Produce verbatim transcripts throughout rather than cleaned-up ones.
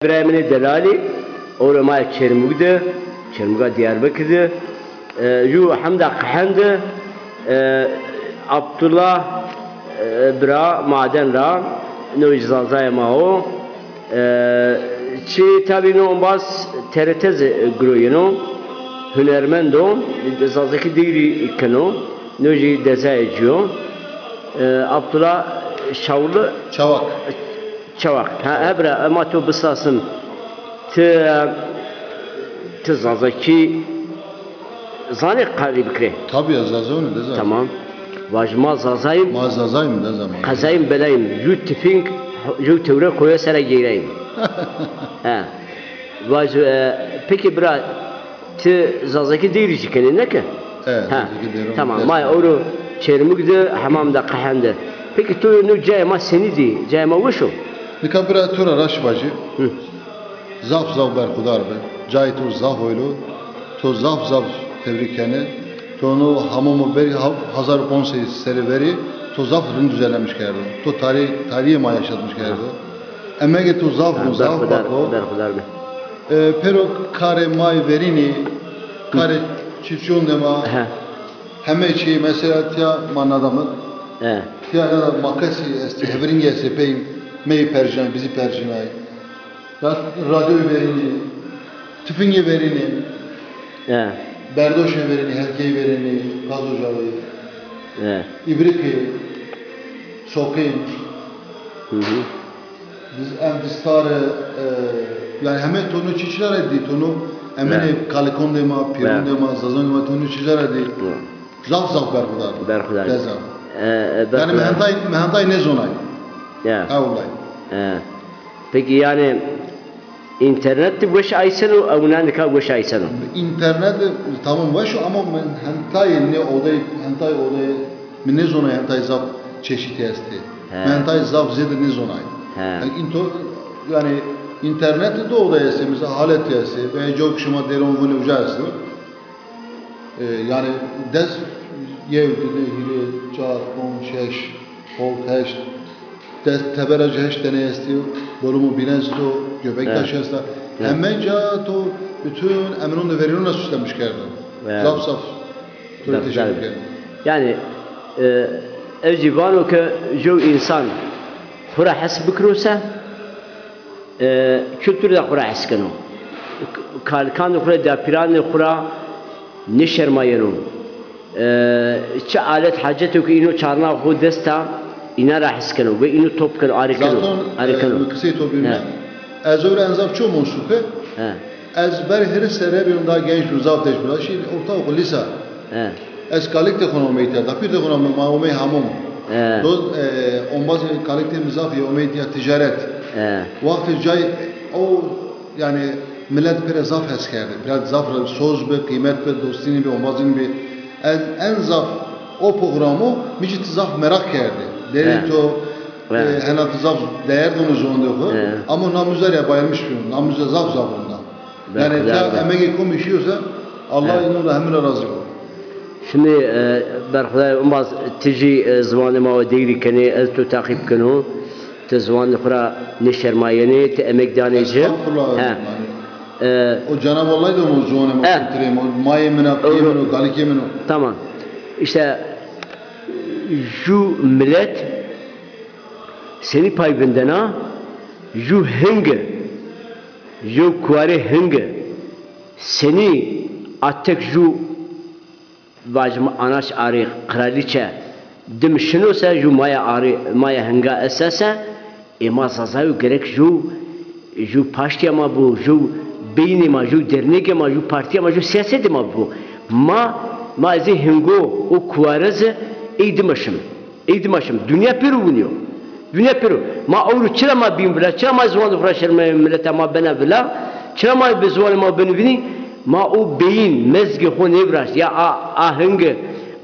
Birayê min ê delalî, ewro ma Çermûg de, Çermûga Diyarbekir de, e, ju hemda qehen de, e, Abdullah, e, bira maden ra, no jî zazayê ma o. E, çi tabî no ombaz T R T zi giroyeno, hunermend o, zazakî deyrî keno, no jî dezayê ci yo. E, Abdullah Şawlı Çawak. Çawak. Ha, he bira, ema to bisasim. Ti, ti zazakî zanê qalî bikirê? Tabî ya, zazayî ne, deza. Tamam. Vaj ma zazayîm. Ma zazayîm, deza ma. Qezayîm belayîm. Ju tifing, ju tewre koya sera geyrayîm. He. Vaj, e, peki bira, ti zazakî deyrî jî kenê, neke? E, ha, zazakî deyrî. Tamam, ma ewro Çermûg de, hemam de, qehen de. Peki to no cayê ma senî dî? Cayê ma weş o? Nika bira to ra raşt vajî. Hı. Zaf zaf berxudar bi. Cayê to zaf oylo. To zaf zaf tebrîk kenê. To no hamamo berî ha-, hezar û ponc sey serî verî to zaf rind düzenlemiş kerdo. To tarî-, tarîhê ma yaşatmiş kerdo. Emegê to zaf o, zaf pak o. Berxudar bi. E, pêro karê ma yê verînî, karê çîfçîyon de ma, he, heme çî, mesela tiya ma nadamit. He. Tiya nada makesî estê, heviringî estê pey meyî percînay, bizî percînay. Ya radyoyê verînî, tifingê verînî, he, berdoşê verînî, helkeyê verînî, gaz ocayî, he, îbrikî, soqîn. Hı hı. Biz em vistare, e, yani heme to no çî çira ra dî, to no emenê kalikondê ma, pîrondê ma, zazondê ma, to no çî çira ra dî. Zaf zaf berxudar. Berxudar. Deza. E, e, yani berxudar. Mi hentay, mi hentay nêzonay. Ya. Ha, wellay. E. Peki yani înternet de weş ayseno, ew na nika weş ayseno? Înternet de tamam weş o ama mi hentay nê odey, hentay odey mi nêzonay hentay zaf çeşîtî estê. He. Mi hentay zaf zêde nêzonay. He. Yani into, yani înternet de odey estê, mesela Haletî estê, veya cok şima dêron vûnê uca esto. E, yani des yew, dide, hîrê, çar, ponc, şeş, hot, heşt. Des, tebera ci heşt tenê estî, Borum û Bîn esto, Göbektaş esta. Evet. Heme ca to bütün eminonê verînon ra süslenmiş kerdo. Evet. Zaf zaf. To teşekkür ederim. Yani, e, ez zî vano ke jew însan xwu ra hes bikiro se, e, kultur de xwu ra hes keno. Kalikandê xwu ra, dapîrandê xwu ra nêşermayeno. E, çi alet haceto ke îno çarna xwu dest a, înan ra hes keno ve îno top keno, arê keno. Zaten, arê keno. E, mi qisey to bîne. Ez ewro en zaf ço mosûke. He. Ez ber hîris serre bîyom, daha genç bîyom, zaf deş bîyom. Şî ortaokul, lîsa. He. Ez kalikte xona omey tîya, dapîrte xona ma omey hamon. He. Do, e, ombazê kalikte mi zaf yê omey tîya ticaret. He. Wextê cay o, yani, milet pêre zaf hes kerdê. Pêre zaf ra soz bi, qîmet bi, dostînî bi, ombazînî bi. Ez en zaf o programo mi ci ti zaf meraq kerdê. Derê to, e, hena ti zaf değer dono ziwandê xo. Ama na mi zerrîya bayılmış bîyo. Na mi zaf zaf ronda. Yani ta emegê komî şîyo se, Allah înan ra hemî ra razî bo. Şimdi, e, berxudar, umbaz ti jî, e, ziwanê ma wa deyrî kenê, ez to taqîb keno. Ti ziwanê xwu ra nêşermayenê, ti emeg danê ci. Estağfurullah. He. Yani, e, o Cenab-ı Allah de o ziwanê ma, he, bitirê ma, mayê min a, pîyê min o, kalikê min o. Tamam. İşte, ju milet senî pay vindena, ju hingi, ju kuwarê hingi, senî atek ju vajim anaç arê, kraliçe, dim şino se, ju maya arê, maya hinga esta se, ê ma Zazayo gerek ju, ju paştîya ma bo, ju beynê ma, ju dernegê ma, ju partîya ma, ju sîyasetê ma bo. Ma, ma zê hingo û kuware zi ey dima şim. Ey dima şim. Dinya pêro winî yo. Dinya pêro. Ma ewro çira ma bîn vila, çira ma ziwan xwu ra şermê mileta ma bena vila, çira ma bi ziwanê ma benî vinî, ma o beyin, mezgê xwu nêviraşt. Ya a, a hingi,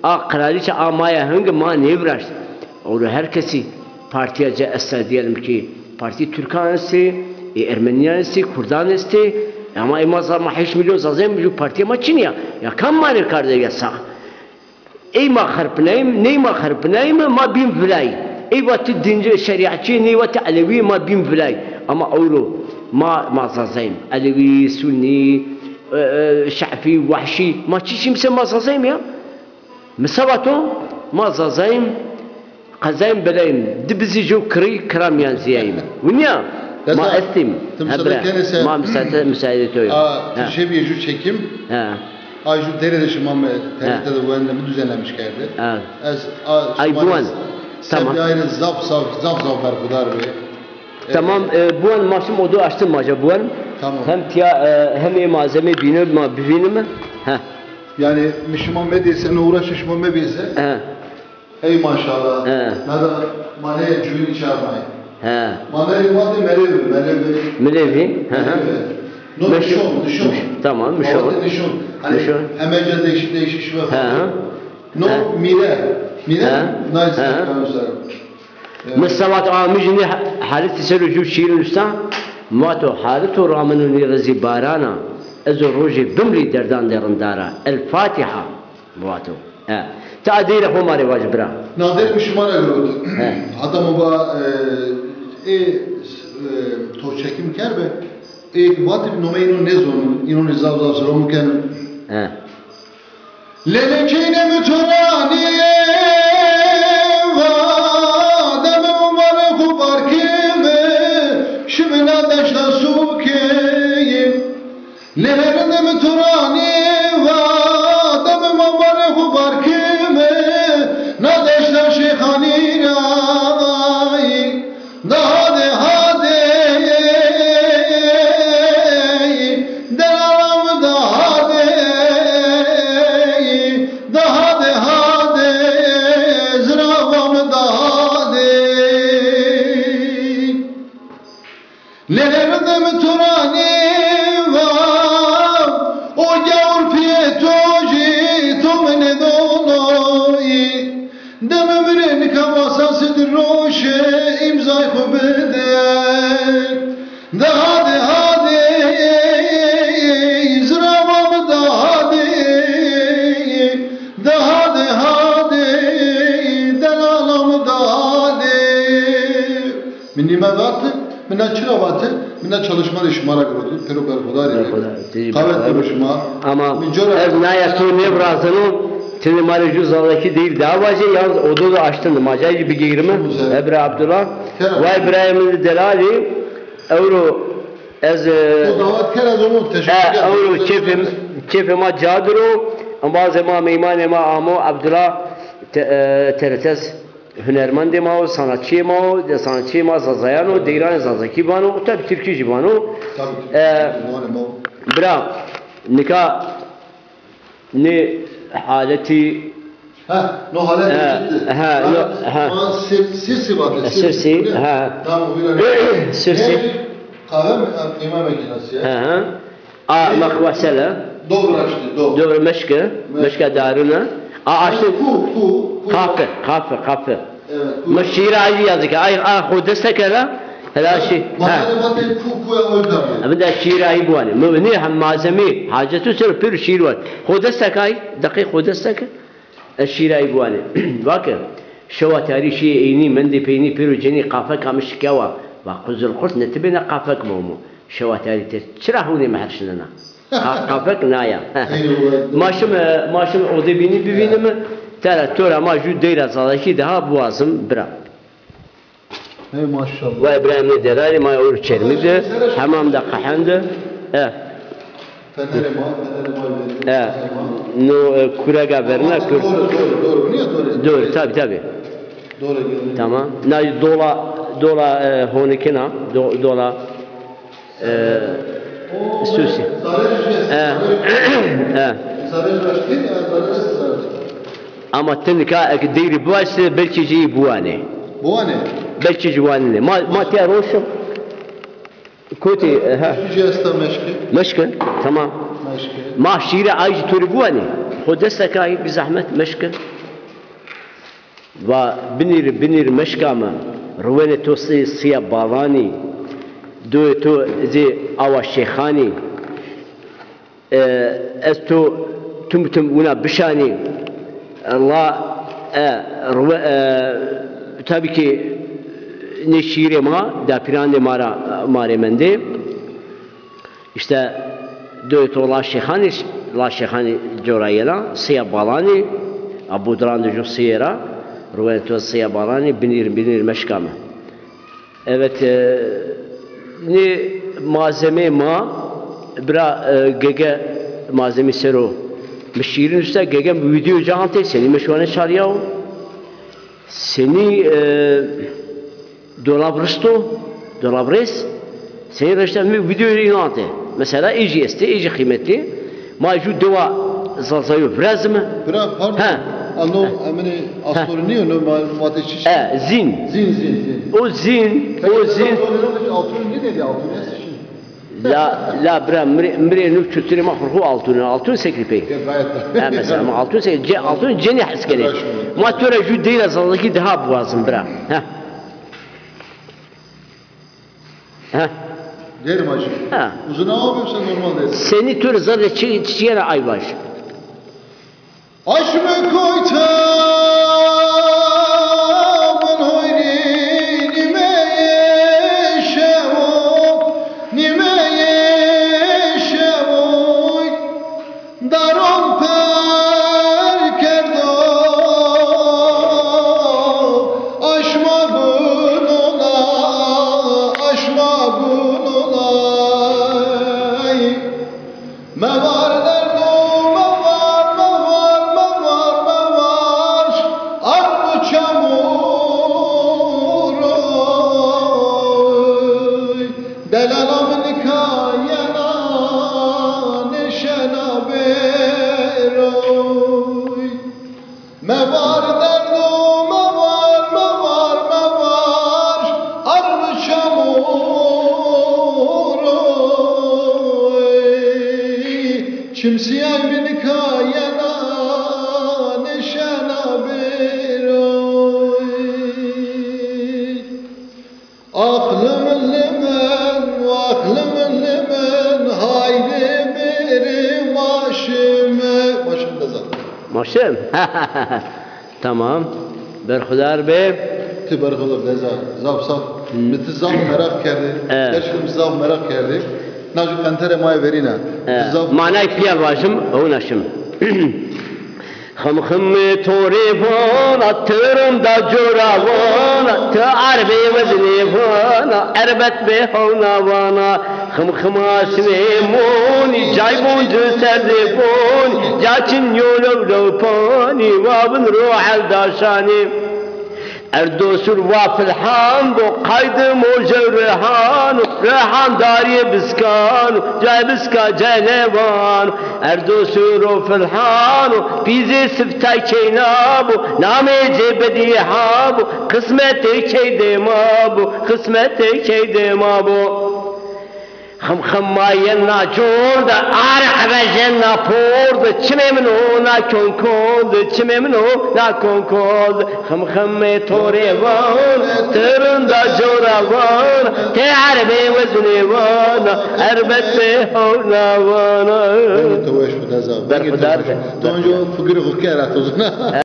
a kraliçe, a maya hingi ma nêviraşt. Ewro her kesî partîya ci esta, diyelim ki, partî Türkan estê, e, Ermenîyan estê, Kurdan estê, ama ê ma za-, ma heşt milyon Zazayî, ju partîya ma çinî ya. Ya kam ma rê kar de ya sax? Ey ma xerpinayîm, ney ma xerpinayîm, ma bîn vilayî. Ey va ti dincî şerîatçî, ney va ti elewî, ma bîn vilayî. Ama ewro ma, ma Zazayim. Elewî, Sunî, e, e, Şefî, Wehşî. Ma çi çîmse ma Zazayim ya. Mi se vato, ma Zazayim, qezayim belayim. Di bizî jew kirî, kira mîyan zîyayim. Winî ya? Ma estîm. Hebre. Ma misaade, misaade to yo. A, tu şebî jû çekim. He. A jû derê de şima mi T R T de wende mi düzenlemiş kerde. Ha. Ez a, ay buwan. Tamam. Sebî ayrı zaf zaf zaf zaf berxudar bi. Tamam, e, buwan ma şim odo aştin ma ca buwan. Tamam. Hem tiya, e, hem ê malzeme bînir ma bivînim. Ha. Yani mi şima mediyse, ne uğraşa şima mebiyse. Ha. Hey maşallah. He. Nada maneyê cuyînî çarnayê. He. Maneyê ma de melev bi, melev bi. Milevî. Hı hı. Melev bi. No nişon, nişon. Tamam, nişon. Ma de nişon. Hani nişon. Hemece değişik değişik şive falan. Hı hı. No mîre. Mîre. He. Nice. Hı hı. Mi se vat a mi jî nê ha-, haletî ser o jû şîîr nusa. Mi vato halet o rameno nê rezî barana. Ez o rojê bimrî derdan de rindara. El Fatiha. Vato. E. Ti a deyra xo ma rê vac bira. Nadir mi şima ra girot. He. Hata mi va, e, ê, e, to çekim kerbe, ê ki vatib nomê îno nêzonim, îno nê zaf zaf siro mi kenim. He. Lelekeyne mi to ra nê va, deme mi mare xo barkime, şimina deşta sukeyim. Lê herinde mi to ra nêva, deme ma barê xo barkime, na deşta Şêxanî ra. Da hadê hadê, delala mi da hadê, da hadê hadê, zirava mi da hadê. Lê herinde mi to ra nêva, o gawir piyê to jî to mi nêdonoyî. Deme mi rê nika wasa se di roşe îmzay xo bide. De hadê hadê, zirava mi da hadê, de hadê hadê, delala mi da hadê. Mi nîme vatî. Mi na çira vate, mi na çalışma de şima ra girotî, pêro berxudar ê. Berxudar, tî berxudar. Qawet biro şima. Ama ez naya to nêvirazeno, ti nê ma rê jû zazakî deyîr daha vacê, yalnız odo de aştin de, ma cayê jî bigeyrime. Ebre Abdullah. Vay birayê mi delalî, ewro ez, e, ewro keyfê, keyfê ma ca dir o, embazê ma, meymanê ma amo, Abdullah, te-, e, T R T S. Hunermendê ma o, sanatçîyê ma o, de sanatçîyê ma zazayan o, deyranê zazakî vano, û tabî tirkî jî vano. Tabî, tirkî jî vano. E, bira, nika nê haletî. Ha, no haletî çitir. Ha, no, ha. Ma sir-, sirsî vate, e, sirsî, sirsî, ha. Tamam, bira. Sirsî. Qehwe mi-, qîme mekinası ya. Ha, ha. A, meqwesele. Dov raştî, dov. Dov meşke, meşke darune. A, aştî. Ku, ku, ku. Kafe, kafe, kafe. Evet, ku. Ma şîîra ay yazî ke, ay, a, xo desteke ra, hela şî-, ha. Bana ne vatê ku, ku ya o tarafı. Abi de şîîra ay buane. Mi nê hem malzemî, hacetu ser pir şîîr var. Xo desteke ay, deqî xo desteke. Ez şîîra ay buane. Vake, şewa tarî şîyê eynî, mendê peynî, pêro cenî qafeka mi şikewa. Va Quzulqurt, ne ti bêne qafek mi omo. Şewa tarî te çira hewnê mi herşinena? Qa-, qafek naya. Ma şime, ma şime odê bînî bivînime. Tera, to ra ma jû deyra zazakî daha biwazim, bira. Hey maşallah. Vay Îbrahîm nê delalî, ma ewro Çermîg de, hemam de qehende. E. Fenerê ma, fenerê ma. E. No, e, kurega verna, kur-. Doğru, doğru, doğru. Niye doğru? Doğru, tabii, tabii. Doğru geldi. Tamam. Na dola, dola, e, honikina, do-, dola. E, Susi. E, e. Ama ti nika eke deyrî biwazî, belkî jî buwane. Buwane? Belkî jî wanine. Ma, ma tiya roşo. Kotî, e, ha. Jî esta meşke. Meşke, tamam. Meşke. Ma şîîre ay jî to rê buwane. Xo desteke ay, bi zehmet, meşke. Va binîr, binîr meşka mi, riwenê to sî-, sîya balanî, doyê to zê awa şêxanî. E, ez to tim tim wina bişanî. La, e, riwe-, e, tabî ki Nê şîîrê ma, dapîrandê ma ra, ma rê mendê. Îşte doyê to La Şêxanî, La Şêxanî cora yena, Sêya Balanî, a Bodran de ju sêyê ra, ruwenê to Sêya Balanî, binîr, binîr meşka mi. Evet, e, nê malzemeyê ma, bira, e, Gege malzemî ser o mi şîîrî nusta, Gege mi vîdeo ci antê, senî mi şone çalîyawo. Senî, e, dolab risto, dolab rês, senî reşte mi vîdeo înante. Mesela ê jî estê, ê jî qîmetlî. Ma ju dewa Zazayî virazime. Bira, pardon. Ha. Ano, eminê astorî nîyo, no ma-, ma te çi. E, zîn. Zîn, zîn, zîn. O zîn, o zîn. Altun nînê de, altun est şî. La, la bira, mi rê, mi rê nu çutirê ma xurxu altun, altun sekrî pey. Ya, gayet. Ha, mesela, ma altun sekrî, ce-, altun cenî hes kenê. Ma to ra ju deyra Zazakî daha biwazim bira. Ha. Ha. Derim hacı. Ha. Uzun ama yoksa normal derim. Senî to ra zade çi, çi yena ay vaj. Aşmı koyta min hoyri nimeye şevo, nimeye şevo, daron per kerdo, aşma gun ola, aşma gun olay. Mevar derdo, mevar, mevar, mevar, mevar, arm û çamur oy. Delala min nika yena nêşena bêr oy. Mevar derdo, mevar, mevar, mevar, arm çamur oy. Çimsîyay mi nika yena nêşena bêr oy. Ax limin limin, wax limin limin, haydê bêrê ma şime. Ma şim deza. Ma şim. Tamam. Berxudar be. Ti berxudar deza. Zaf sağ. Hmm. Mi ti zaf meraq kerdî. Evet. Gerçekten mi zaf meraq kerdî. Na ju qenterê ma yê verîna. Evet. Ti zaf. Manay pîya vajim, hewna şim. Ximximê torê vana, ti rinda cora vana, ti erbê wezinê vana, erbet bê hewna vana. Ximxima sinê monî, cay bonci serdê bonî, ca çin yo lew lew panî, wa bin ro elda şanî. Erdo sur wa filhan bo, qaydim o jew rehan o, rehan darîyê biskan o, cayê biska cayê lewan o. Erdo sur o filhan o, pîzê siftay keyna bo, namê cê bedîha bo, qismetê key dê ma bo, qismetê key dê ma bo. Ximxim ma yena cor de, ar eve jena por de, çimê min o na kon kon de, çimê min o na kon kon de. Ximximê torê van, ti rinda cora van, tê erbê wezinê van, erbet bê hewna van. Vengê to weş bi deza. Berxudar be. To onco fikirê xo kera to zana.